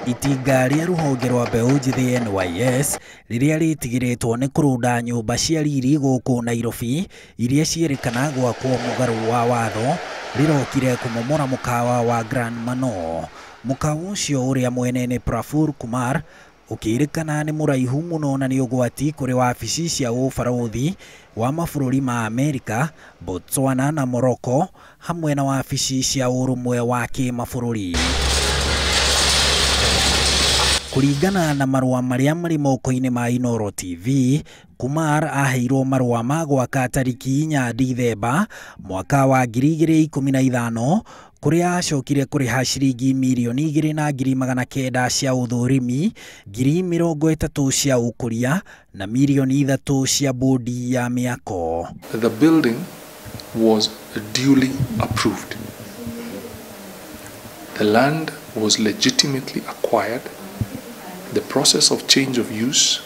Itinga rĩa rũhonge rwa mbeũ njĩthĩ NYS rĩrĩa rĩtigĩrĩtwo nĩ kũrũnda nyũmba cia riri gũkũ Nairobi iria cierĩkana gwakwo mũgarũ wa watho rĩrokire kũmomora mũkawa wa Grand Manor. Mũkawa ũcio ũrĩa mwene nĩ Praful Kumar ũkĩrĩkana nĩ mũraihu mũno na nĩ ũgwati kũrĩ wabici cia ũbarũthi wa mabũrũri ma Amerika, Botswana na Morocco hamwe na wabici cia ũrũmwe wa kĩmabũrũri. Kũringana na marũa marĩa marĩ moko-inĩ ma Inooro TV, Kumar aheirwo marũa ma gwaka tarĩki 4 Dithemba mwaka wa 2015 kũrĩa acokire kũrĩha ciringi mirioni 2,900 cia ũthũrimi, 30,000 cia ũkũria na mirioni 3 cia bodi ya mĩako. The building was duly approved. The land was legitimately acquired. The process of change of use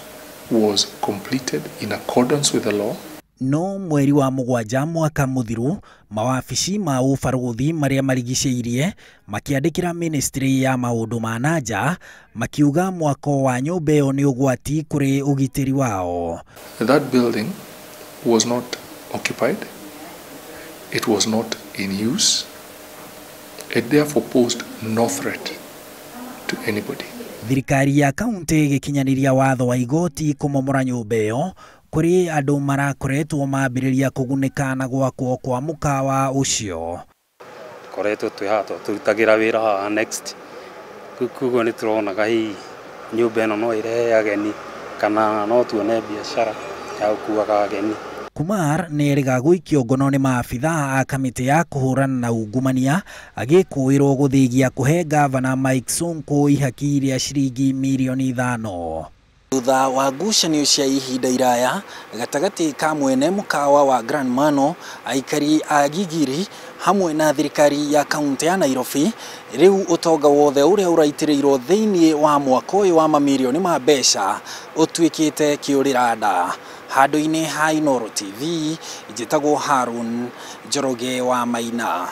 was completed in accordance with the law. No mweri wa mũgwanja mwaka mũthiru mawabici ma ũbarũthi marĩa marigicĩirie makĩandĩkĩra ministry ya maũndũ ma nanja makiuga mwako wa nyũmba ĩyo nĩ ũgwati kũrĩ ũgitĩri wao. That building was not occupied. It was not in use. It therefore posed no threat to anybody. Thirikari ya kaunti ĩgĩkinyanĩria watho wa igoti kũmomora nyũmba ĩyo kũrĩ andũ marakoretwo mambĩrĩria kũgunĩka na gwakwo kwa mũkawa ũcio. Koretwo twĩ haha tũrutagĩra wĩra haha next koguo nĩ tũronaga hihi nyũmba ĩno no ĩrehe ageni kana no tuone biacara ya gũkuaga ageni. Kumar nĩ erĩga gũikio ngono nĩ maabithaa a kamĩtĩ ya kũhũrana na ungumania agĩkũĩrwo gũthĩgia kũhe gavana Mike Sonko ihaki rĩa ciringi mirioni 5. Thutha wa ngucanio cia ihinda iraya gatagatĩ ka mwene mũkawa wa Grand Manor, aikari a Gigiri hamwe na thirikari ya kaunti ya Nairobi, rĩu ũtonga wothe ũrĩa ũraitĩrĩirwo thĩinĩ wa mwaka ũyũ wa mamirioni ma mbeca ũtuĩkĩte kĩũrĩra nda. Handũ-inĩ ha Inooro TV, njĩtagwo Harun Njoroge wa Maina.